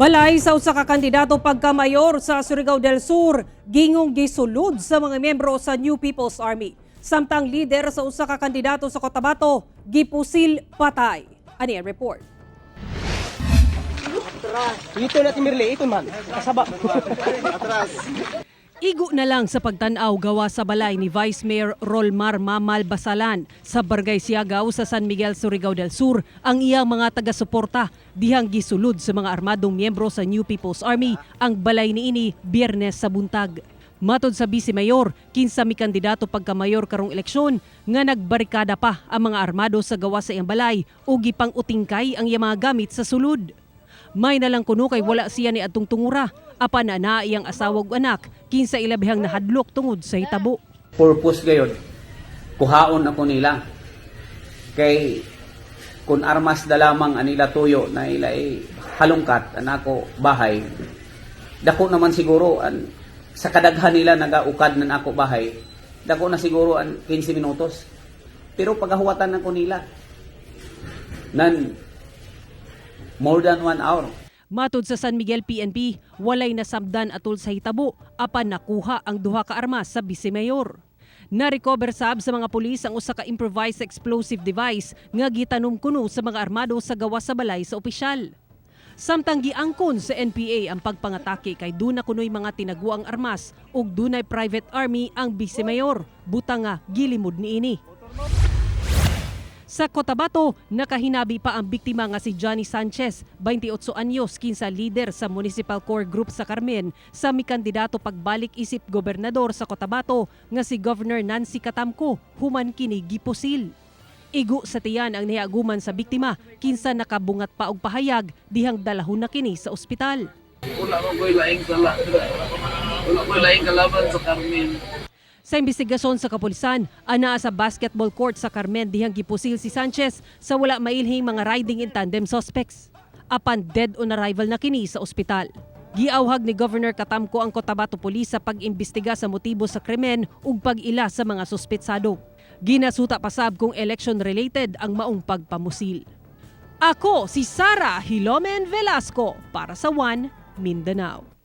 Balay sa usa ka kandidato pagka-mayor sa Surigao del Sur, gingong gisulod sa mga miyembro sa New People's Army. Samtang leader sa usa ka kandidato sa Cotabato, gipusil patay. Ani ang report. Ito na si Mirle, ito man. Kasaba. Igo na lang sa pagtan-aw gawa sa balay ni Vice Mayor Rolmar Mamal Basalan sa Barangay Siagaw sa San Miguel, Surigao del Sur ang iyang mga taga-suporta dihang gisulod sa mga armadong miyembro sa New People's Army ang balay niini Biyernes sa buntag. Matod sa Vice Mayor, kinsa mi kandidato pagka-mayor karong eleksyon nga nagbarikada pa ang mga armado sa gawa sa iyang balay ug gipang-utingkay ang iyang mga gamit sa sulod. May nalang kuno kay wala siya ni adtong tungura, apan na naa iyang asawa ug anak kinsa ilabihang nahadlok tungod sa hitabo. Purpose gayon, kuhaon ako nila. Kay kung armas da lamang anila tuyo na ila ay halungkat anako bahay, dako naman siguro an sa kadaghan nila nagaukad na ako bahay, dako na siguro an 15 minutos. Pero pagahuwatan ako nila nan more than 1 hour. Matod sa San Miguel PNP, walay nasabdan atol sa hitabo apan nakuha ang duha ka armas sa vice mayor. Na-recover sab sa mga pulis ang usa ka improvised explosive device nga gitanom kuno sa mga armado sa gawas sa balay sa opisyal. Samtang giangkon sa NPA ang pagpangatake kay duna kuno'y mga tinaguang armas ug dunay private army ang vice mayor, butang nga gilimod niini. Sa Cotabato, nakahinabi pa ang biktima nga si Johnny Sanchez, 28 anyos, kinsa leader sa Municipal Core Group sa Carmen, sa mikandidato pagbalik isip gobernador sa Cotabato nga si Governor Nancy Catamco, human kini gipusil. Igo sa tiyan ang niaguman sa biktima, kinsa nakabungat pa og pahayag dihang dalahon na kini sa ospital. Wala ko ko'y laing sala. Wala ko'y laing kalaban sa Carmen. Sa imbestigasyon sa kapulisan, anaa sa basketball court sa Carmen dihang gipusil si Sanchez sa wala mailhing mga riding in tandem suspects. Apan dead on arrival na kini sa ospital. Giawhag ni Governor Catamco ang Cotabato Police sa pag-imbestiga sa motibo sa krimen ug pag-ila sa mga suspetsado. Ginasuta pasab kung election-related ang maong pagpamusil. Ako si Sara Hilomen Velasco para sa One Mindanao.